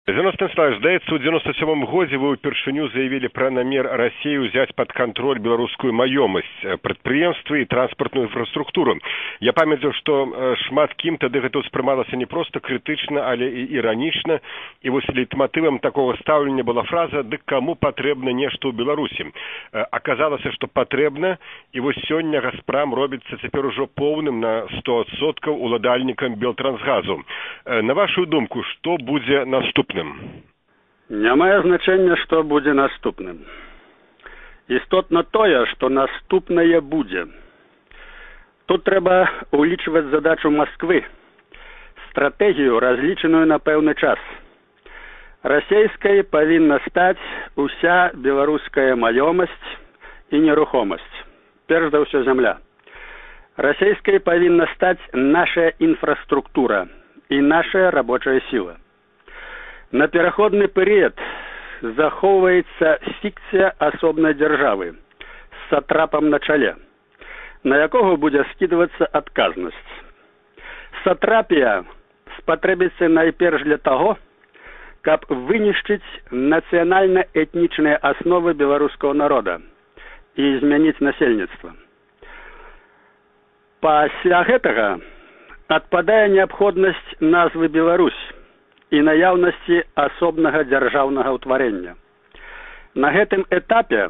Зянон Станіслававіч, здаецца, у 97-м годзе вы ўпершыню заявілі пра намер Расеі ўзяць пад кантроль беларускую маёмасць, прадпрыемствы і транспартную інфраструктуру. Я памятаю, што шмат кім тады гэта ўспрымалася не проста крытычна, але і іранічна. І вось лейтматывам такога стаўлення была фраза: «Дык каму патрэбна нешта ў Беларусі?» Аказалася, што патрэбна, і вось сёння Газпрам робіцца цяпер ужо поўным на 100% уладальнікам Белтрансгазу. На вашу думку, што будзе наступным? Не мае значэння, што будзе наступным. Істотна тое, што наступнае будзе. Тут трэба ўлічваць задачу Масквы, стратэгію, разлічаную на пэўны час. Расейскай павінна стаць уся беларуская маёмасць і нерухомасць, перш за ўсё зямля. Расейскай павінна стаць наша інфраструктура і наша рабочая сіла. На пераходны перыяд захоўваецца фікцыя асобнай дзяржавы з сатрапам на чале, на якога будзе скідвацца адказнасць. Сатрапія спатрэбіцца найперш для таго, каб вынішчыць нацыянальна-этнічныя асновы беларускага народа і змяніць насельніцтва. Пасля гэтага адпадае неабходнасць назвы Беларусь і наяўнасці асобнага дзяржаўнага ўтварэння. На гэтым этапе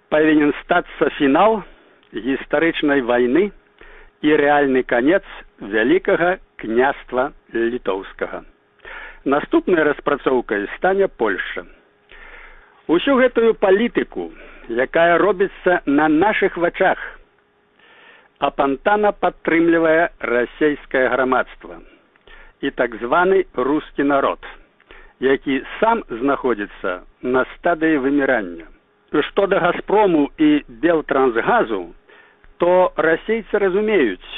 павінен стацца фінал гістарычнай вайны і рэальны канец Вялікага Княства Літоўскага. Наступнай распрацоўкай стане Польшча. Усю гэтую палітыку, якая робіцца на нашых вачах, апантана падтрымлівае расейскае грамадства і так званы рускі народ, які сам знаходзіцца на стадыі вымірання. Што да Газпрому і Белтрансгазу, то расейцы разумеюць,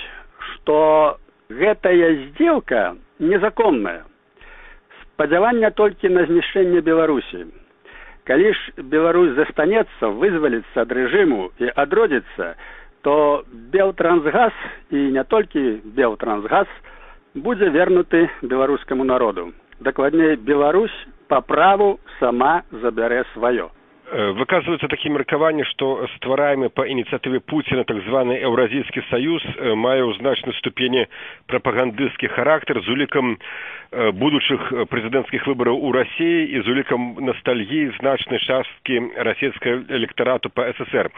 што гэтая сделка незаконная. Спадзяванне толькі на знішчэнне Беларусі. Калі ж Беларусь застанецца, вызваліцца ад рэжыму і адродзіцца, то Белтрансгаз, і не толькі Белтрансгаз, будзе вернуты беларускаму народу. Дакладней, Беларусь па праву сама забярэ сваё. Выказваюцца такія меркаванні, што ствараемы па ініцыятыве Пуціна так званы Еўразійскі саюз мае ў значнай ступені прапагандысцкі характар з улікам будучых прэзідэнцкіх выбараў у Расіі і з улікам ностальгіі значнай часткі расійскага электарату па СССР.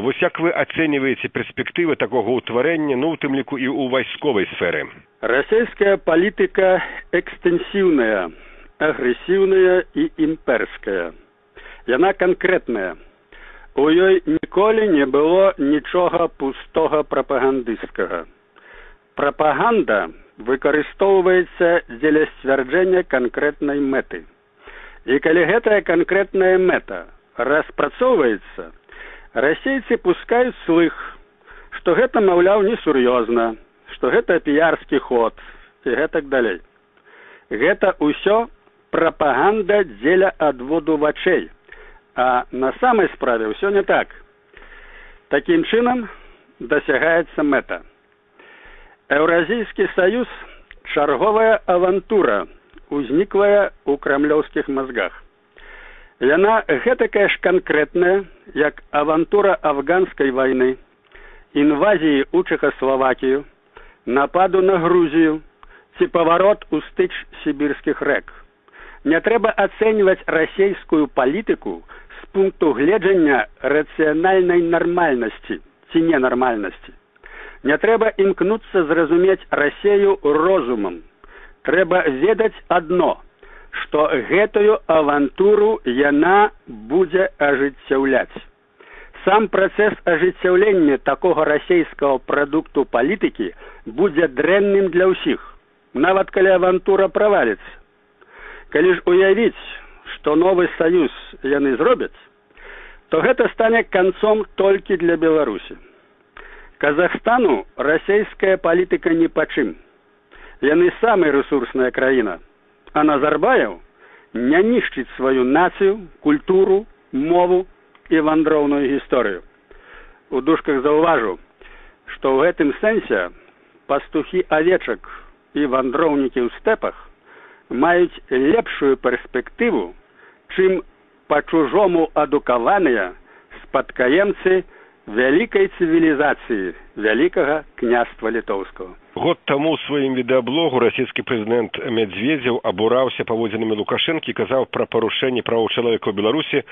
Вось як вы ацэньваеце перспектывы такога ўтварэння, ну, у тым ліку і ў вайсковай сферы? Расійская палітыка экстэнсіўная, агрэсіўная і імперская. Яна канкрэтная. У ёй ніколі не было нічога пустога прапагандысцкага. Прапаганда выкарыстоўваецца дзеля сцвярджэння канкрэтнай мэты. І калі гэтая канкрэтная мэта распрацоўваецца, расейцы пускаюць слых, што гэта, маўляў, несур'ёзна, што гэта піярскі ход і гэтак далей. Гэта ўсё прапаганда дзеля адводу вачэй. А на самай справе ўсё не так. Такім чынам дасягаецца мэта. Еўразійскі саюз — чарговая авантура, узніклая ў крамлёўскіх мазгах. Яна гэтакая ж канкрэтная, як авантура афганскай вайны, інвазіі ў Чэхаславакію, нападу на Грузію ці паварот у стыч сібірскіх рэк. Не трэба ацэньваць расейскую палітыку з пункту гледжання рацыянальнай нармальнасці ці ненармальнасці. Не трэба імкнуцца зразумець Расею розумам. Трэба ведаць адно, што гэтую авантуру яна будзе ажыццяўляць. Сам працэс ажыццяўлення такога расейскага прадукту палітыкі будзе дрэнным для ўсіх, нават калі авантура праваліцца. Калі ж уявіць, што новы саюз яны зробяць, то гэта стане канцом толькі для Беларусі. Казахстану расійская палітыка ні па чым. Яны самая рэсурсная краіна, а Назарбаеў не нішчыць сваю нацыю, культуру, мову і вандроўную гісторыю. У дужках заўважу, што ў гэтым сэнсе пастухі авечак і вандроўнікі ў стэпах маюць лепшую перспектыву, чым па-чужому адукаваныя спадкаемцы вялікай цывілізацыі Вялікага Княства Літоўскага. Год таму ў сваім відэаблогу расійскі прэзідэнт Мядзведзеў абураўся паводзінамі Лукашэнкі, казаў пра парушэнне правоў чалавека ў Беларусі,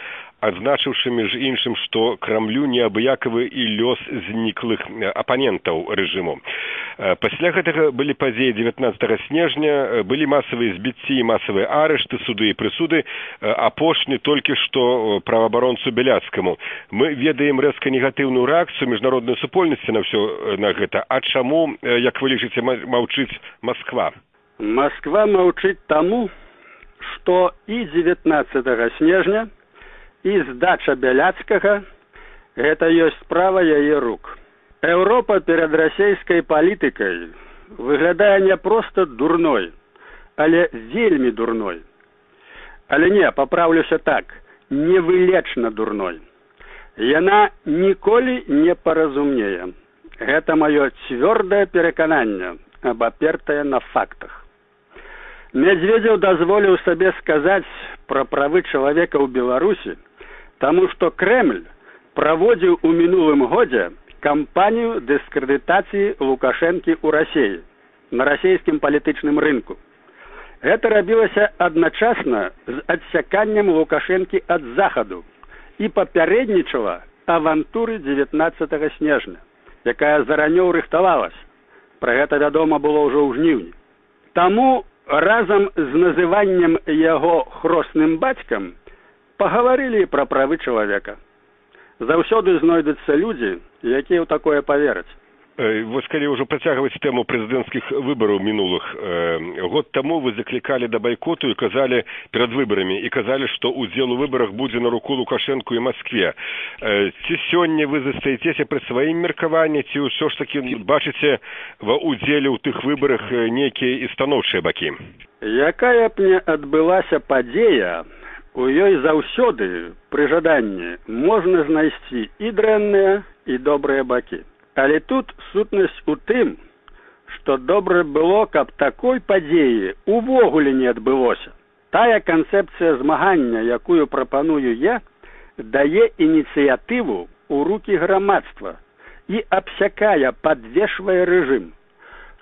адзначыўшы між іншым, што Крамлю неабыякавы і лёс зніклых апанентаў рэжыму. Пасля гэтага былі падзеі 19 снежня, былі масавыя збіцці і масавыя арышты, суды і прысуды, апошні толькі што праваабаронцу Беляцкаму. Мы ведаем рэзка негатыўную рэакцыю міжнароднай супольнасці на ўсё на гэта. А чаму, як вы лічыце, маўчыць Масква? Масква маўчыць таму, што і 19 снежня, і здача Бяляцкага гэта ёсць справа яе рук. Еўропа перад расійскай палітыкай выглядае не проста дурной, але вельмі дурной. Але не, папраўлюся так, невылечна дурной. Яна ніколі не паразумнее. Гэта маё цвёрдае перакананне, абапертае на фактах. Мядзведзеў дазволіў сабе сказаць пра правы чалавека ў Беларусі, таму што Крэмль праводзіў у мінулым годзе кампанію дыскрэдытацыі Лукашэнкі ў Расеі, на расійскім палітычным рынку. Гэта рабілася адначасна з адсяканнем Лукашэнкі ад Захаду і папярэднічала авантуры 19 снежня, якая заранёў рыхтавалась. Пра гэта вядома было ўжо ў жніўні. Таму разам з называннем яго хросным бацькам пагаварылі пра правы чалавека. Заўсёды знойдуцца людзі, якія ў такое павераць. Вось калі ўжо працягваць тэму прэзідэнцкіх выбараў мінулых, год таму вы заклікалі да байкоту і казалі перад выбарамі, і казалі, што ўдзел у выбарах будзе на руку Лукашэнку і Маскве. Ці сёння вы застаецеся пры сваім меркаванні, ці ўсё ж такі бачыце ва ўдзеле ў тых выбарах нейкія і станоўчыя бакі? Якая б не адбылася падзея, у ёй заўсёды пры жаданні можна знайсці і дрэнныя, і добрыя бакі. Але тут сутнасць у тым, што добра было, каб такой падзеі увогуле не адбылося. Тая канцэпцыя змагання, якую прапаную я, дае ініцыятыву ў рукі грамадства і абсякае, падвешвае рэжым.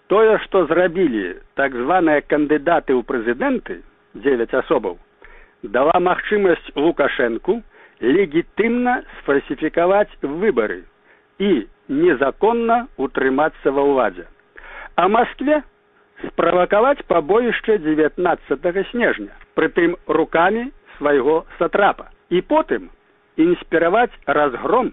Тое, што зрабілі так званыя кандыдаты ў прэзідэнты, 9 асобаў, дала магчымасць Лукашэнку легітымна сфальсіфікаваць выбары і незаконна утрымацца ва ўладзе. А Маскве справакаваць пабоішча 19 снежня, прытым рукамі свайго сатрапа, і потым інспіраваць разгром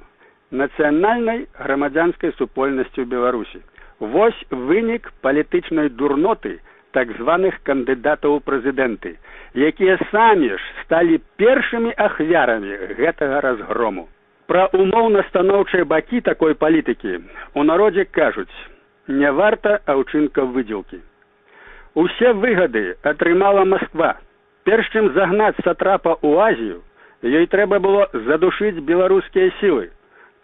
нацыянальнай грамадзянскай супольнасці ў Беларусі. Вось вынік палітычнай дурноты так званых кандыдатаў у прэзідэнты, якія самі ж сталі першымі ахвярамі гэтага разгрому. Пра умоўна станоўчыя бакі такой палітыкі у народзе кажуць: не варта аўчынка выдзелкі. Усе выгады атрымала Масква. Перш чым загнаць сатрапа ў Азію, ёй трэба было задушыць беларускія сілы,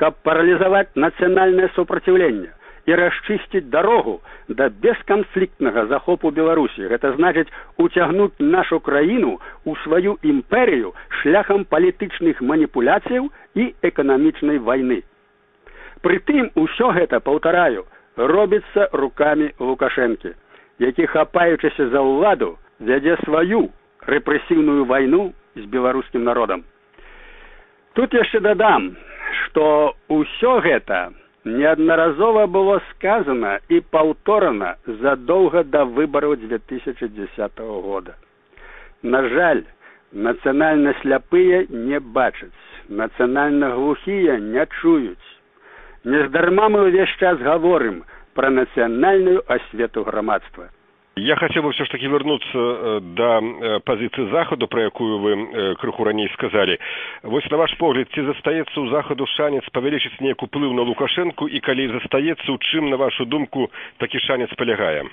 каб паралізаваць нацыянальнае супраціўленне і расчысціць дарогу да бесканфліктнага захопу Беларусі. Гэта значыць уцягнуць нашу краіну ў сваю імперыю шляхам палітычных маніпуляцыяў і эканамічнай вайны. Прытым усё гэта, паўтараю, робіцца рукамі Лукашэнкі, які, хапаючыся за ўладу, вядзе сваю рэпрэсіўную вайну з беларускім народам. Тут яшчэ дадам, што ўсё гэта неаднаразова было сказана і паўторана задоўга да выбараў 2010 года. На жаль, нацыянальна сляпыя не бачаць, нацыянальна глухія не чуюць. Нездарма мы ўвесь час гаворым пра нацыянальную асвету грамадства. Я хацеў бы ўсё ж такі вярнуцца да пазіцыі Захаду, пра якую вы крыху раней сказалі. Вось на ваш погляд, ці застаецца ў Захаду шанец павялічыць нейкі ўплыў на Лукашэнку, і калі застаецца, у чым, на вашу думку, такі шанец палягае?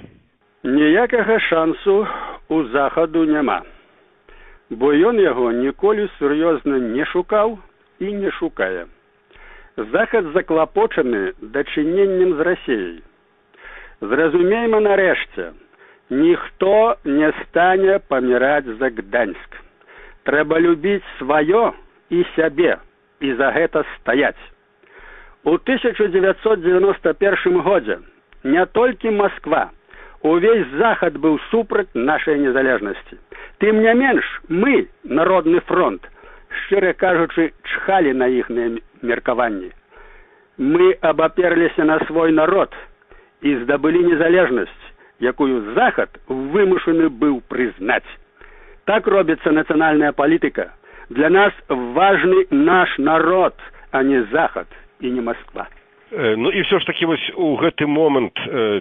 Ніякага шансу у Захаду няма, бо ён яго ніколі сур'ёзна не шукаў і не шукае. Захад заклапочаны дачыненнем з Расеяй. Зразумейма нарэшце, Ніхто не стане паміраць за Гданьск. Трэба любіць сваё і сябе і за гэта стаяць. У 1991 годзе не толькі Масква, увесь Захад быў супраць нашай незалежнасці. Тым не менш, мы, Народны фронт, шчыра кажучы, чхалі на іхныя меркаванні. Мы абаперліся на свой народ і здабылі незалежнасць, якую Захад вымушаны быў прызнаць. Так робіцца нацыянальная палітыка. Для нас важны наш народ, а не Захад і не Масква. Ну і ўсё ж такі вось у гэты момант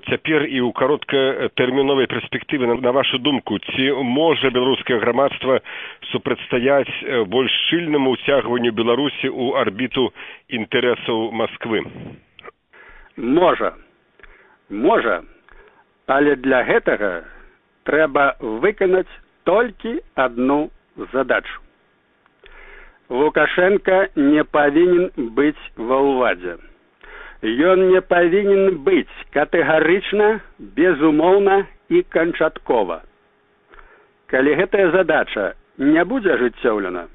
цяпер і ў кароткатэрміновай перспектыве, на вашу думку, ці можа беларускае грамадства супрацьстаяць больш шчыльнаму ўцягванню Беларусі ў арбіту інтарэсаў Масквы? Можа. Можа. Але для гэтага трэба выканаць толькі адну задачу. Лукашэнка не павінен быць ва ўладзе. Ён не павінен быць катэгарычна, безумоўна і канчаткова. Калі гэтая задача не будзе ажыццёўлена,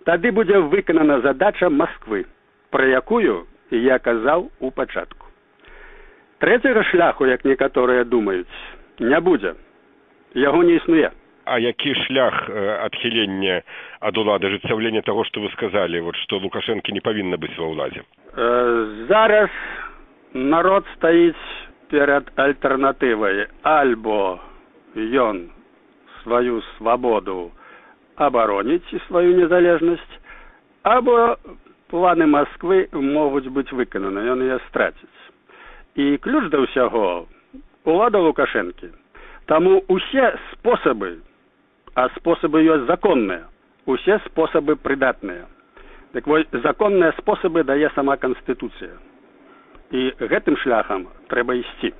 тады будзе выканана задача Масквы, пра якую я казаў у пачатку. Трэцяга шляху, як некаторыя думаюць, не будзе. Яго не існуе. А які шлях адхілення ад улады, ажыццяўлення таго, што вы сказалі, вот, што Лукашэнкі не павінна быць ва ўладзе? Зараз народ стаіць перад альтэрнатывай. Альбо ён сваю свабоду абароніць і сваю незалежнасць, або планы Масквы могуць быць выкананы, ён яе страціць. І ключ да ўсяго улада Лукашэнкі. Таму усе спосабы, а спосабы ёсць законныя, усе спосабы прыдатныя. Дык вось, законныя спосабы дае сама Канстытуцыя. І гэтым шляхам трэба ісці.